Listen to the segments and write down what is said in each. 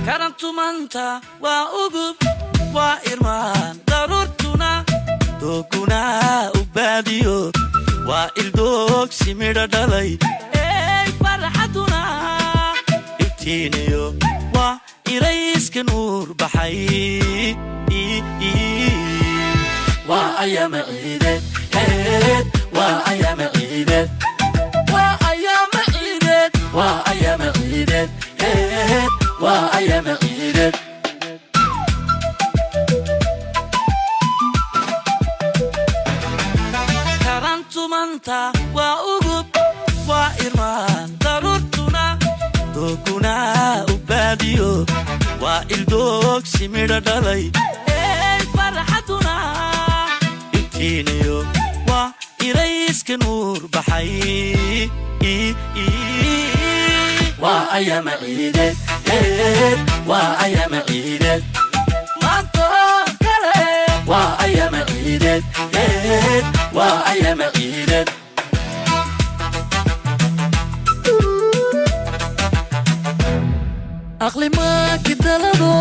Karantumanta waa ugub, waa irmaan daruurtuna, dooguna u baadiyo, waa ildoogsi midho dhalay. Ey farxaduna iftiiniyo, waa ilayska nuur baxay. Waa ayaama ciideed heed, waa ayaama ciideed, waa ayaama ciideed, waa ayaama ciideed heed, waa ayaama ciideed. Karantumanta waa ugub, waa irmaan daruurtuna, dooguna u baadiyo, waa ildoogsi midho dhalay. Ey farxaduna iftiiniyo, waa ilayska nuur baxay. Waa ayaama ciideed heed, waa ayaama ciideed maanta kale, waa ayaama ciideed heed, waa ayaama ciideed. Aqlimaanki dalado,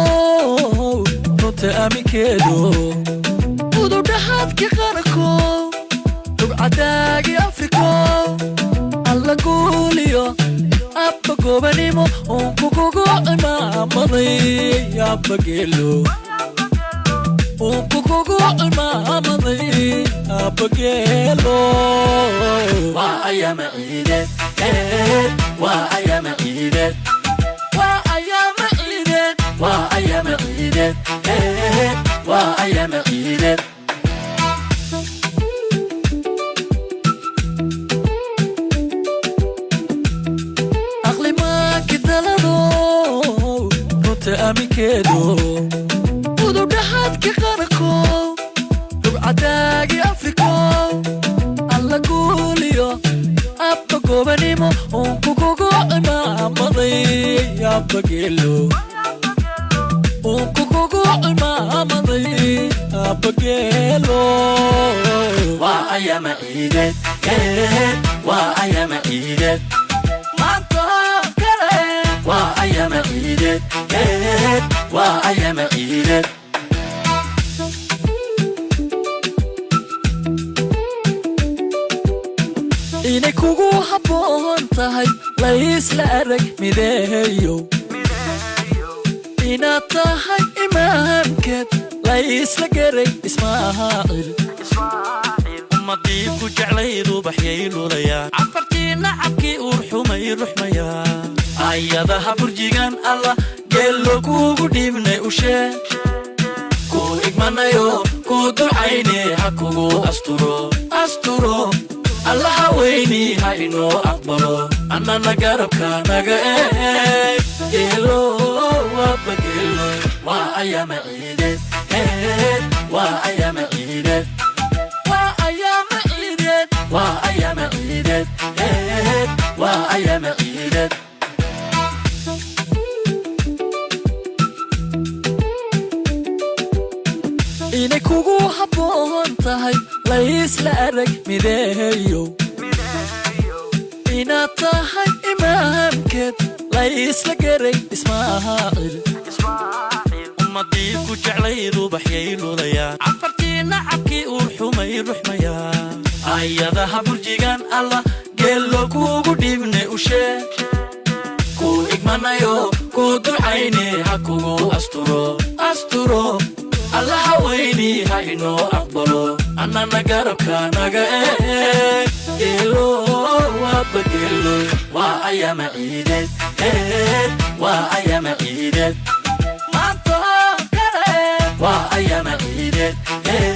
runta aaminkeedo, udubdhaxaadki qaranko, dhugcadaagi Afriko, alla guuliyo abba gobanimo, uunku kugu cimaamaday abba geelo, uunku kugu cimaamaday abba geelo. Waa ayaama ciideed heed, waa ayaama ciideed, waa ayaama ciideed, waa ayaama ciideed heed, waa ayaama ciideed. Aqlimaanki dalado, runta aaminkeedo, udubdhaxaadki qaranko, dhugcadaagi Afriko, alla guuliyo abba gobanimo, uunku kugu cimaamaday abba geelo, uunku kugu cimaamaday abba geelo. Waa ayaama ciideed heed, waa ayaama ciideed maanta kale, waa ayaama ciideed heed, waa ayaama ciideed. Inay kugu habboon tahay laysla arag mideeyo, inaad tahay imaamkeed laysla geray Ismaaciil. Ummadii ku jeclayd ubaxyay lulayaan, cafartii nacabkii uur xumay ruxmayaa. Ayadaha burjigan alla geello kuugu dhiibnay, ushee ku igmanayo, ku ducayne, ha kugu asturo asturo Allaha weyni ha inoo aqbalo, annana garabka naga eeg geelo, waaba geelo. Waa ayaama ciideed heed, waa ayaama ciideed, waa ayaama ciideed, waa ayaama ciideed heed, waa ayaama ciideed. Inay kugu habboon tahay laysla arag mideeyo, inaad tahay imaamkeed laysla geray Ismaaciil. Ummadii ku jeclayd ubaxyay lulayaan, cafartii nacabkii uur xumay ruxmayaa. Ayadaha burjigan alla geello kuugu dhiibnay, ushee ku igmanayo, ku ducayne, ha kugu asturo asturo Allaha weyni ha inoo aqbalo, annana garabka naga eeg geelo, waaba geelo. Waa ayaama ciideed heed, waa ayaama ciideed maanta kale, waa ayaama ciideed heed.